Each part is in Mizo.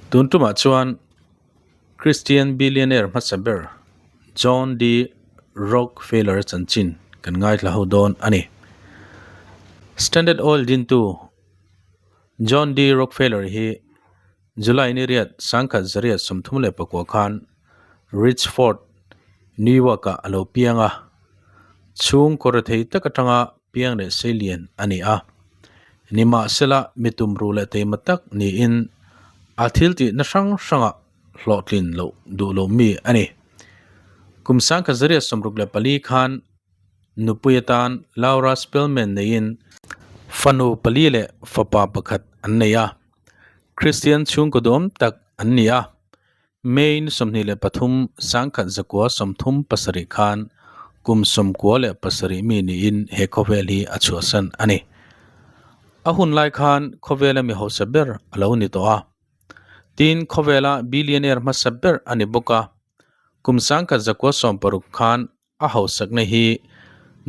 Tun tumah chuan Christian billionaire hmasa ber John D. Rockefeller chanchin kan ngaithla ho dawn a ni. Standard Oil dintu John D. Rockefeller hi July ni riat 1934 khan Richford, New York-ah a lo piang a, chhungkaw rethei tak atanga piang leh seilian a ni a. Nimahsela, mi tumruh leh teima tak niin a thil tihna hrang hrangah hlawhtlin loh duh lo mi a ni. Kum 1964 khan nupui atan Laura Spelman neiin fanu pali leh fapa pakhat an nei a. Kristian chhungkaw duam tak an ni a. May ni 23 1937 khan kum 97 mi niin he khawvel hi a chhuahsan a ni. A hun lai khan khawvela mi hausa ber a lo ni tawh a. Tin, khawvela billionaire hmasa ber a ni bawk a. Kum 1960 khan A hausakna hi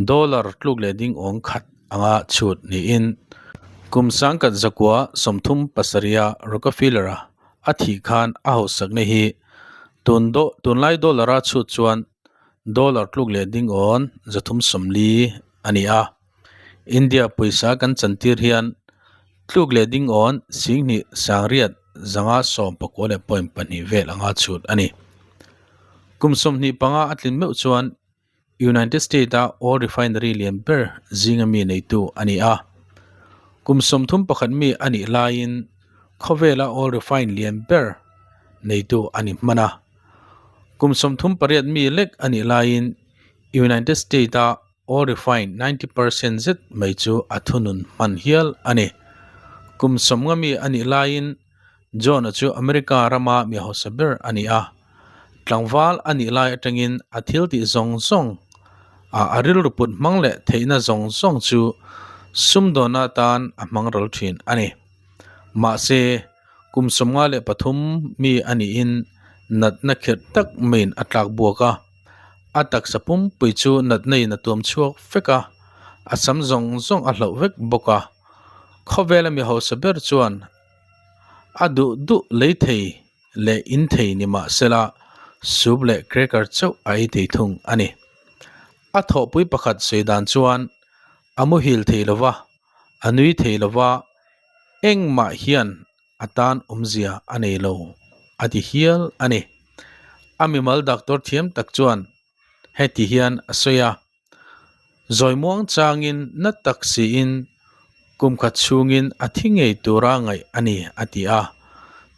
dollar tluk leh ding awng khat anga chhut niin kum 1937 a Rockefeller-a a thih khan a hausakna hi tun tunlai dollar-a chhut chuan dollar tluk leh ding awn 340 a ni a. India pawisa kan chantir hian tluk leh ding awn 2 sangriat zanga sawmpakua leh point pahnih vel anga chhut a ni. Kum 25 a tlin meuh chuan United States-a oil refinery lian ber zinga mi neitu a ni a. Kum 31 mi a nih laiin khawvela oil refine lian ber neitu a ni hman a. Kum 38 mi lek a nih laiin United States-a oil refine 90% zet mai chu a thunun hman hial a ni. Kum 50 mi a nih laiin John-a chu America rama mi hausa ber a ni a, tlangval a nih lai atangin a thil tih zawng zawng ah a rilru put hmang leh theihna zawng zawng chu sumdawnna atan a hmang ral thin a ni. Mahse, kum 53 mi a nihin natna khirh tak maiin a tlak buak a, a taksa pumpui chu natna in a tuam chhuak vek a, a sam zawng zawng a hloh vek bawk a. Khawvela mi hausa ber chuan A duh duh lei thei leh in thei ni mah sela soup leh cracker chauh a ei thei thung a ni. A thawhpui pakhat sawi dan chuan a muhil thei lo va, a nui thei lo va, engmah hian a tan awmzia a nei lo a ti hial a ni. A mimal doctor thiam tak chuan heti hian a sawi a. Zawi muang changin na tak siin kum khat chhungin a thi ngei tura ngaih a ni, a ti a.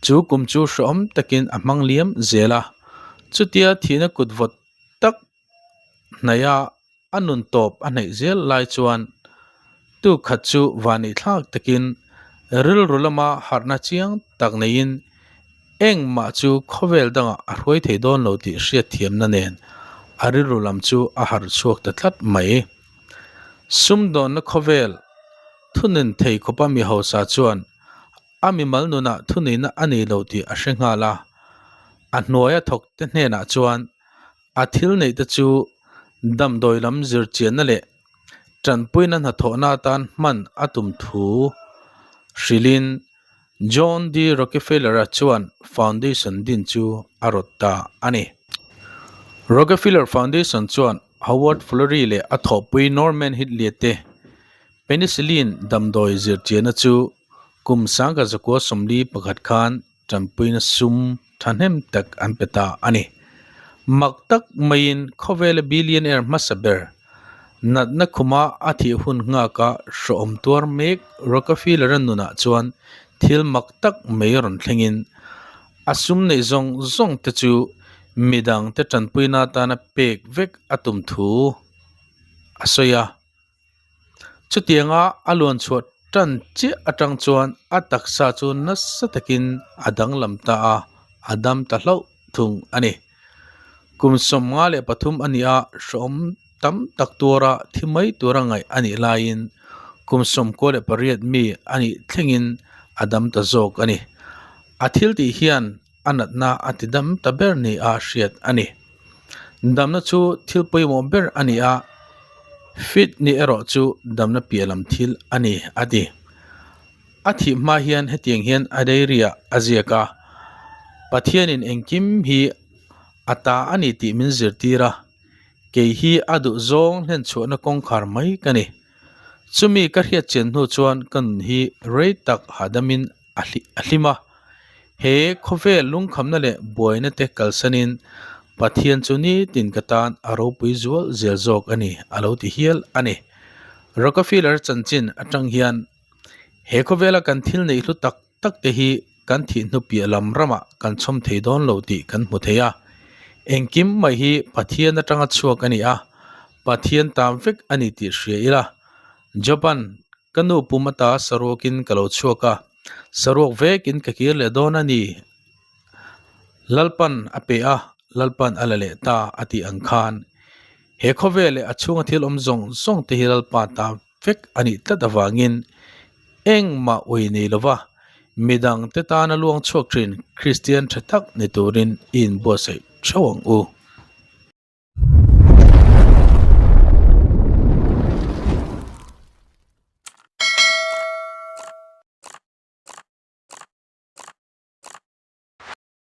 Chu kum chu hrehawm takin a hmang liam zel a. Chutia thihna kut vawt tak hnaia a nun tawp a hnaih zel lai chuan tu khat chu vanihthlak takin rilru lama harhna chiang tak neiin Engmah chu khawvel dangah a hruai thei dawn lo tih hriatthiamna nen a rilru lam chu a harh chhuak ta tlat mai. Sumdawnna khawvel thunun thei khawpa mi hausa chuan a mimal nunah thuneihna a nei lo tih a hre nghal a. A hnuaia thawkte hnenah chuan a thil neihte chu damdawi lam zirchianna leh tanpuina hnathawhna atan hman a tum thu hrilhin John D. Rockefeller-a chuan foundation din chu a rawt ta a ni. Rockefeller Foundation chuan Howard Florey leh a thawhpui Norman Heatley te penicillin damdawi zirchianna chu kum 1941 khan tanpuina sum thahnem tak an pe ta a ni. Mak tak maiin khawvela billionaire hmasa ber, natna khuma a thih hun nghaka hrawhawm tuar mek Rockefeller-a nunah chuan thil mak tak mai rawn thlengin a sum neih zawng zawng te chu midang te tanpuina atana pek vek a tum thu a sawi a. Chutianga a luan chhuah tan chiah atang chuan a taksa chu nasa takin a danglam ta a, a dam ta hlauh thung a ni. Kum 53 a ni a, hrehawm tam tak tuara thi mai tura ngaih a nih laiin kum 98 mi a nih thlengin a dam ta zawk a ni. A thil tih hian a natna a ti dam ta ber ni a hriat a ni. Damna chu thil pawimawh ber a ni a, fit ni erawh chu damna piah lam thil a ni a ti. A thih hma hian hetiang hian a diary ah a ziak a, Pathianin engkim hi a ta a ni tih min zirtir a, kei hi a duh zawng hlen chhuahna kawngkhar mai ka ni. Chumi ka hriat chian hnu chuan ka nun hi rei tak hahdamin a hlim a. He khawvel lungkhamna leh buaina te kalsanin Pathian chu nitin ka tan a ropui zual zel zawk a ni a lo ti hial a ni. Rockefeller chanchin atang hian he khawvela kan thil neih hlu tak tak te hi kan thih hnu piah lam ramah kan chhawm thei dawn lo tih kan hmu thei a. Engkim mai hi Pathian atanga chhuak a ni a, Pathian tam vek a ni tih hria ila. Job-a'n Ka nu pum ata saruakin ka lo chhuak a, saruak vekin ka kir leh dawn a ni. Lalpan a pe a, Lalpan a la leh ta a tih ang khan he khawvel leh a chhunga thil awm zawng zawng te hi Lalpa ta vek a nih tlat avangin engmah ui nei lova midang te tana luang chhuak thin Kristian tha tak ni turin i inbuatsaih theuh ang u.